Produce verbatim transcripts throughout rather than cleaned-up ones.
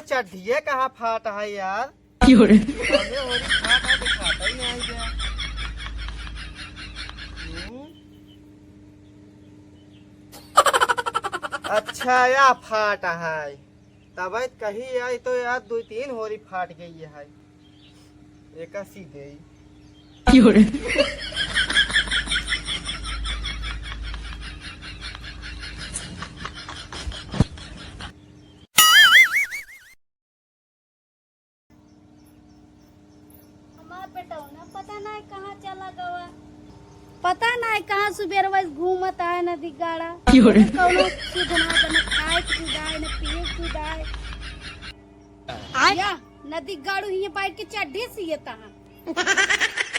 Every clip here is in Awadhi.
चड्ढिए कहाँ फाट है यार? क्यों रे? अरे, होरी फाट है, दिखाता ही नहीं है। हम्म? अच्छा, या फाट है। तब कही आई तो यार, दो तीन होरी फाट गई है। एका सी गई। क्यों रे? हमार बेटौना पता नाहीं कहाँ चला गवा, पता नाहीं कहाँ सुबेरवा से घूमत है नदी गाड़ा। क्यों रे? कौनो सुध ना बना, खाए के सुध आए, न पिए के सुध आए। आय? या नदी गाड़ू हिये बैठ के चड्ढी सियत है।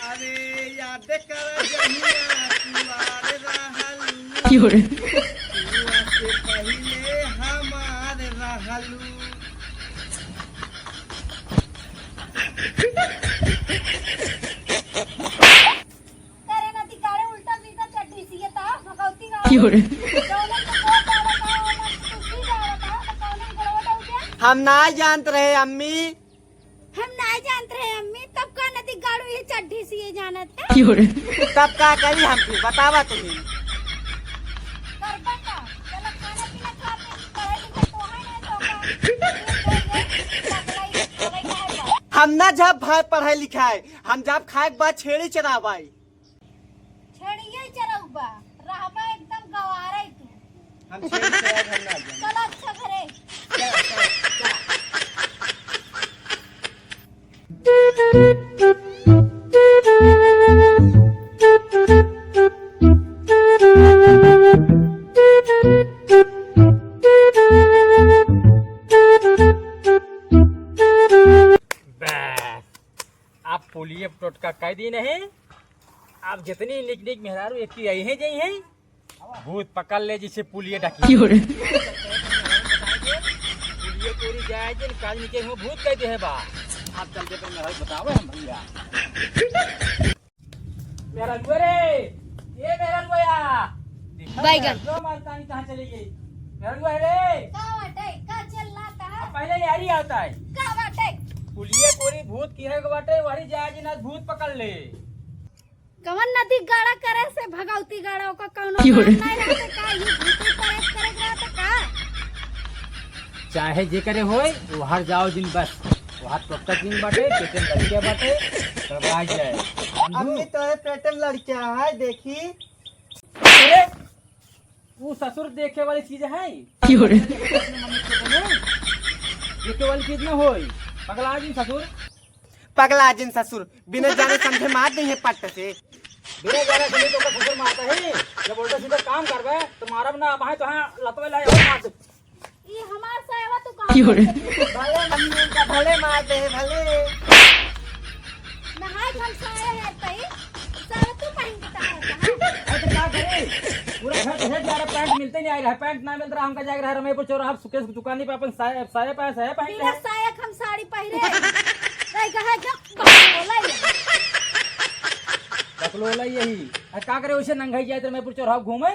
अरे याद कर जहिया कुआर रहलू। क्यों रे? कुआर से पहिले हमार रहलू। तेरे नदी गाड़े उल्टा सीधा चड्ढी सियत है, भगौती गाड़े। क्यों रे? जौने को गोड़ डालत है, ओने को तू सीधा आवत है, तो कौने गोड़वा डाल दे? हम ना जानत रहे अम्मी। हम ना जानत रहे अम्मी, तब का नदी गाड़ू ये चड्ढी सिए जानत है? क्यों रे? तब का करी हम फिर, बतावा तुम्हें। करबा का? चला खाना पीना खा के, पढ़ाई लिखाई तो है ना, तो का? पगलाई, पगलाई कहे बा। हम ना जब भाई पढ़ाई लिखाई, हम जब खाए के बाद छेड़ी चरावाई। छेड़िए चरउबा, रहबा एकदम गवारे तू। हम छेड़ी चराए घर ना जाएंगे। चलो अच्छा घरे। चल, चल, चल। बस, आप पुलिये टोटका कह दी नहीं। आप जितनी निक निक मेहरारू एक की आई हैं, जई हैं, भूत पकड़ ले जिसे पुलिये डाकी। क्यों रे? पुलिये तोरी जाए जिन काज निके हुए भूत कह दे है बा। आप चल दे पर मेहरारू बतावे हम भैया। मेहरारू रे, ये मेहरारू या। बैगन। जो मारता नहीं कहाँ चले गई? मेहरारू रे। का बाटे? का चिल्लाता है? अब पहले यारी आता है। का बाटे? पुलिये तोरी भूत की है के बाटे, वही जाए जिन आज भूत पकड़ ले। कवन नदी गाड़ा करे से भगौती गाड़ा, ओका कौनो क्यों रे? काम नहीं रहते का? ये भूते परेत करे के रहते का? चाहे जे करे होय, वहार जाओ जिन बस। वहार टोटका जिन बाटे, पेटे में लड़के बाटे, करवा जाए। अम्मी तो है पेटे में लड़के है, देखी। अरे, वो ससुर देखे वाली चीज है? क्यों रे? देखे वाली चीज ना होय। पगला जिन ससुर। पगला जिन ससुर, बिना जाने समझे मार दे है पट्ट से। बिना जाने समझे तो का ससुर मारता है? जब उल्टा सीधा काम करबे, तो मारब ना, अब है तो हाँ, लतवे लाए हो मार दे। ये हमार साया तू कहाँ क्यों रे? भले मम्मी का भले मार दे, भले। नहाए हम साया है तई, साया तू पहन के कहाँ रहता है? अरे तो क्या करे? पूरा घर से जा रहा, पैंट मिलते नहीं आ रहा है, पैंट ना मिल रहा, हमका जाके रहा रमेशपुर चौराहा, सुकेश की दुकान पे अपन साया, साया पाया, साया पहन बिना के। साया के हम साड़ी पहरे। रह गए जब बकलोला ही। बकलोला यही। आ, का करे, वैसे नंगाई जाए तो मैं चोरहा घूमे।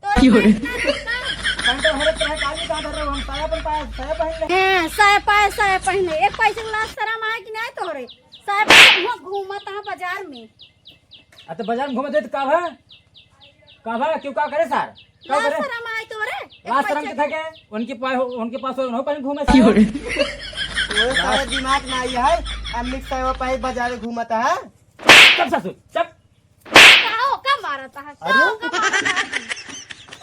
तो क्यों रे? पैंट ना धरता। पैंट हरे तरह काली का धर रहे हो, हम साया पर पाया, साया पहन ले। हाँ, साया पाया, साया पहने। एक पैसे के लाज शरम आए कि नहीं तोरे? साया पहने घूमत है बाजार में। आ, तो बाजार में घूमत है तो का भा? का भा? क्यों का करे सार? का लाज करे? शरम आए तोरे? एक लाज शरम पैसे के था के? उनके पास, उनके पास उन्हों पर घूमे क्यों सार। रे? वो सारा दिमाग ना आई है, अम्मी के साया पाए बाजार में घूमत है। चुप ससुर, चुप। का हो, का मारता है? का अरे? हो, का मारता है?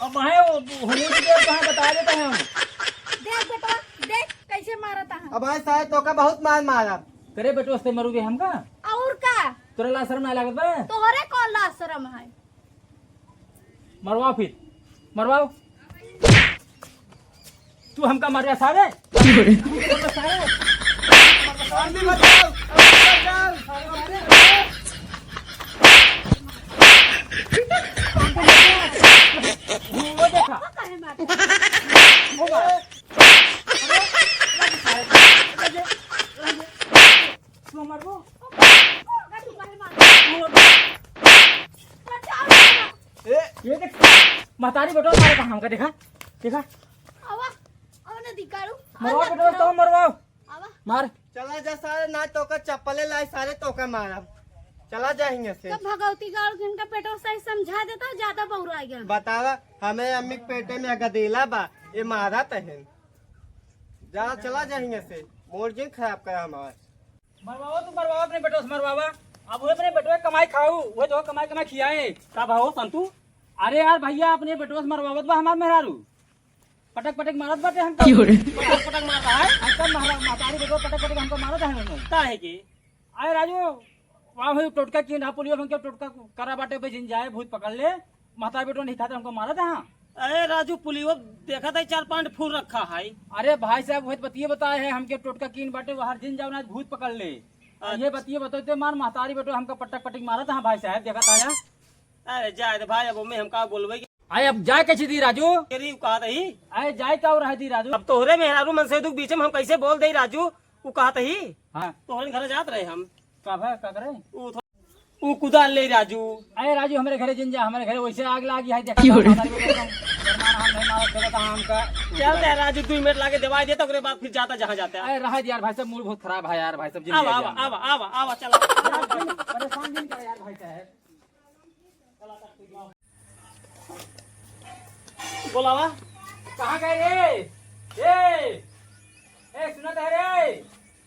अब है वो, वो मुझे देर कहाँ बता देता है हम। देख बेटवा, देख कैसे मारता है। अब है शायद तो का बहुत मार मारा। करे बेटवा से मरूबे हमका? और का? तोरा लाज शरम ना लागत बा? तोहरे कौन लाज शरम है? मरवाओ फिर, मरवाओ। तू हमका मार रहा सारे? अम्मी बचाओ, अम्मी बचाओ। वो देखा। वो मार। अरे, लगे सारे, लगे, लगे। क्यों मारबो? ए, ये देख, महतारी बेटवा मारे कहाँ हमका, देखा, देखा। आवा, आवा ना दिकारू, मरवाओ बेटवा, तो मरवाओ। आवा। मार। चला जा सारे, ना तोका चप्पले लाई सारे, तोका मारब। चला जा हियां से। तो भगवती गाड़ के इनका पेटवा सही समझा देता, ज्यादा बौरा गया। बतावा, हमरे अम्मी के पेटे में गदेला बा, ये मारत हैं। जा, चला जा हियां से, मूड जिन खराब करा हमार। मरवावा तू, मरवावा अपने बेटवा से, मरवावा। अब वो अपने बेटवा के कमाई खाऊ, वो तो कमाई कमाई खियाए। का भाव संतू? अरे यार भैया, अपने बेटवा से मरवावत बा हमार मेहरारू। पटक पटक मारत बाटे हमका। क्यों रे? पटक पटक मारता है? हमका महरा-, महतारी बेटवा पटक पटक हमका मारत है उन्होंने। का है के? अरे राजू, वहाँ हुई टोटका की ना पुलियो हमके टोटका करा बाटे बे, जिन जाए भूत पकड़ ले। महतारी बेटवा नहीं खाते हमको मारत है। अरे राजू, पुलियो देखा था चार पांच फूल रखा है। अरे भाई साहब, वही तो बतिये बताए है हमके टोटका कीन बाटे, वहाँ जिन जाओ ना भूत पकड़ ले। अच्छा। ये बतिये बताते मार महतारी बेटवा हमका पटक पटक मारत है भाई साहब, देखा था यार। अरे जाए दे भाई, अब मैं हमका बोलबे कि अरे अब जाए कैसे दी राजू? तेरी कहा रही। अरे जाए का रहा दी राजू? अब तोहरे मेहरारू मन से दुख बीच में हम कैसे बोल दे राजू? उ कहा ही। हाँ। तोहरे घर जात रहे हम। का भा, का करे? उ थो-, उ कुदाल ले राजू। अरे राजू, हमरे घरे जिन जा, हमरे घरे वैसे आग लागी है, देखा क्यों रे? हमारे को एकदम शर्माना हम नहीं मारत, चलो तो हमका। चल दे राजू, दो मिनट लागे दवाई देता, ओकरे बाद फिर जाता जहाँ जाता है। अरे रहा दे यार भाई साहब, मूड बहुत खराब है यार भाई साहब, जिन आवा, जा, आवा, जा। आवा, आवा, आवा, चला। परेशान जिन कर यार भाई साहब। बोलावा। कहाँ गए रे? ए, ए, सुनत है रे?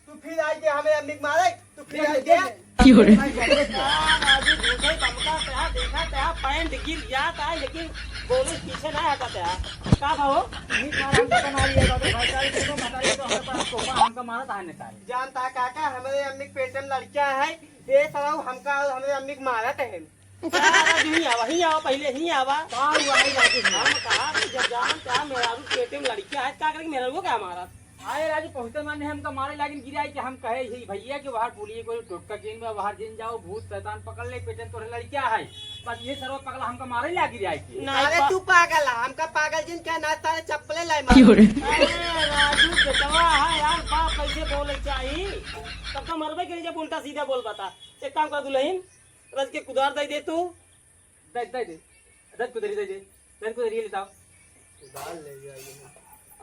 तू फिर आई के हमें अम्मी के मारे? तू फिर आई के? क्यों रे? राजू, झूठे धमका तया, देखा तया, पैंट गिर गया था, लेकिन बोले पीछे ना हटा तया। का भाव? अम्मी के मारे हमको बना लिया, बाबू भाई साहब, देखो, बता रहे तो हमारे पास कोपा हमका मारा था, ने सारे। जानता काका, हमारे अम्मी के पेट में लड़का है, ये साला हमका और हमारे अम्मी के मारत है। सारा दिन ही आवा, ही आवा, पहले ही आवा। का हुआ है बाबू? हम कहा कि जब जान क्या मेहरारू पेटे में लड़कियां है, का करेंगे मेहरारू को क्या मारा? आए राजू पहुँचते माने हमका मारे लागिन गिराए कि हम कहे ही भैया कि बाहर पुलिये कोई टोटका कीन में बाहर जिन जाओ, भूत शैतान पकड़ ले, पेटे में तोरे लड़कियां है। बस ये सरवा पगला हमका मारे लागी गिराए कि। नहीं अरे पा- तू पागल है, हमका पागल जिन क्या ना सारे चप्पले लाई मार। क्यों रे? अरे राजू बेटवा है यार, बाप कैसे बोले चाहिए? तब तो मरबे करी जब उल्टा सीधा बोल बता। एक काम कर दुल्हन, रज के कुदार दे दे तू। दे, दे दे। रज कुदारी दे दे। रज कुदारी लेता। कुदार ले जाइए।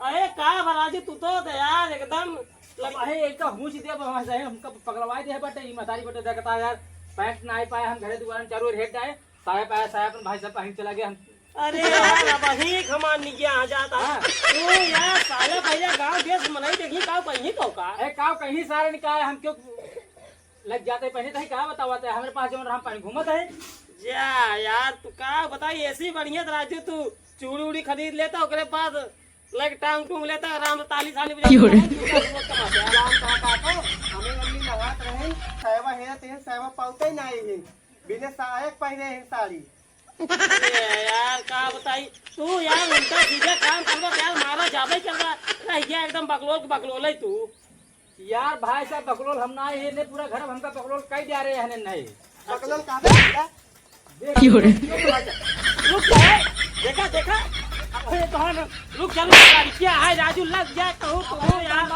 अरे का भराजी तू तो दे यार एकदम लग- अरे एक तो हुंच दे बा, हमका पगलवाई दे बटे, ई मतारी बटे देखता यार, पैंट ना आई पाए, हम घरे दुआरन चारों ओर हेड आए, साया पाया, साया अपन भाई साहब पहन चला गया, हम अरे यार, अब ही खमान नहीं गया आ जाता। हाँ। तू यार साले भैया गांव देश मनई देखी का कहीं तो का। ए, का कहीं सारे निकाय हम क्यों लग जाते पहले तो ही का बतावा थे, हमरे पास जौन राम पानी घूमत है। जा यार, तू का बताई, ऐसी बढ़िया तो राजू तू चूड़ी उड़ी खरीद लेता, ओकरे बाद लग टांग टूंग लेता, आराम से ताली साली बजा क्यों रे? के राम का का को, हमें अम्मी नहात रहे, सायवा हेरत है, सायवा पाउते ही नहीं है, बिना सहायक पहने है साड़ी। अरे यार, का बताई, तू यार उल्टा सीधा काम करबा, यार मारा जाबे करबा, रह गया एकदम बकलोल के बकलोल है तू। यार भाई साहब, बकलोल हम ना है, ने पूरा घर हमका बकलोल कई दिया रे हने नहीं। बकलोल का बे? देख, क्यों रे? रुक जा, देखा, देखा, अबे तो हम, रुक जा, रुक जा, क्या है राजू, लग जा, कहूँ, कहूँ यार।